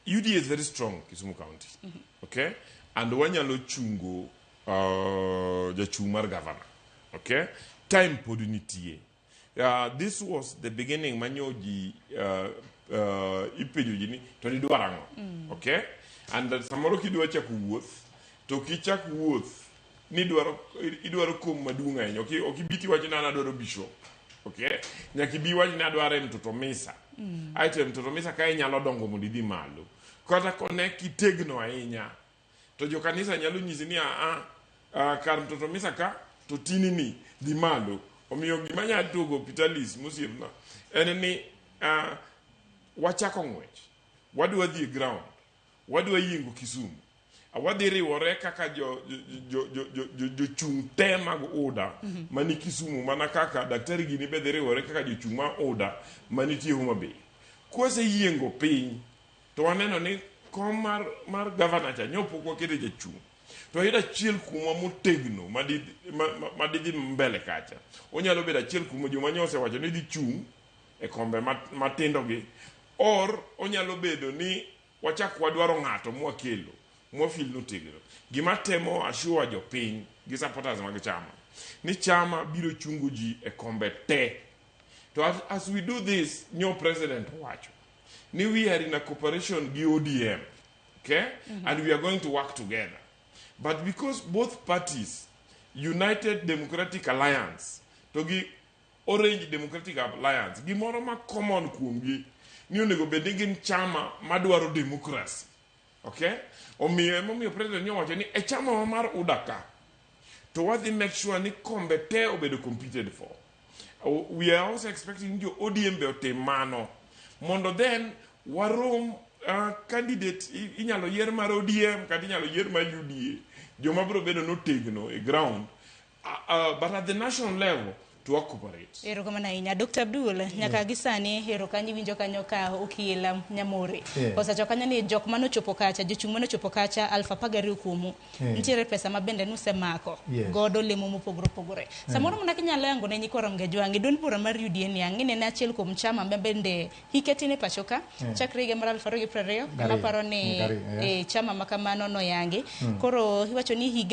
UDA is very strong Kisumu County. Okay? And wanyalo chungo jachung' mar governor. Okay? Time pod nitie. This was the beginning manyo ji ipenjo ji ni to nidwaro ang'o? Okay? And samoro kidwa chako wuoth to kichak wuoth nidwaro idwaro kom maduong' ahinya. Ok ibi tiwacho ni an adwaro bishop. Okay? Nyaka ibi iwach ni adwaro e mtoto misa. Aeto e mtoto misa ka inyalo dongo mondo idhi malo. Kata kone kitegno ahinya to jo kanisa nyalo nyisi ni aa kar mtoto misa ka to tini ni dhi malo. Omiyo gima nyalo tuogo Pitalis mosiepna en ni wachako ng'wech. Wadwa dhi e ground. Wadwa yiengo Kisumu. Wadhi riwore kaka jo jo jo jo jo jochung' te mag UDA mani Kisumu mana kaka daktari gini be dhi riwore kaka jochung' mar UDA manitie Homa Bay. Kwaseyiengo piny to waneno ni kom mar mar gavana cha nyopok wakete jachung' to wayudo achiel kuomwa motegno madhi ma dhi mbele kacha. Onyalo bedo achiel kuom joma nyo osewacho ni dhi chung' e kombe matindo gi or onyalo bedo ni wachak wadwaro ng'ato mwakelo mwafil notegno. Gima temo assure jopiny gi supporters mag chama ni chama biro chungo ji e kombe te. To as we do this, nyo president owacho ni we are in a cooperation gi ODM, okay? And we are going to work together. But because both parties, United Democratic Alliance to gi Orange Democratic Alliance, gimoro ma common kuomgi ni onego bed ni gin chama madwaro democracy. Okay? Omiyo emomiyo president nyowacho ni e chama wa mar UDA ka to wadhi make sure ni kombe te obedo competed for. We are also expecting jo ODM be otim mano mondo then warom candidate inyalo yier mar ODM kata inyalo yier mar UDA joma biro bedo notegno e ground but at the national level to cooperate. Erokamano ahinya. Dr. Abdul, nyaka gi sani ero kanyo iwinjo kanyo ka okil Nyamore. Osewacho kanyo ni jok manochopo kacha, jochung' manochopo kacha 12,000 kuomu. Nitiere pesa ma bende nusemako godo lemo mopogore opogore. Samoro mana kinyalo yango ne nyikwa Ramogi Ajwang', e duond bura mar UDA ni ang' inene achiel kuom chama ma bende hike tin e pacho ka, chakre higa mar 2020, ema Gariyo. aparo ni Gariyo, yes. chama ma kamano noyangi. Koro iwacho ni higa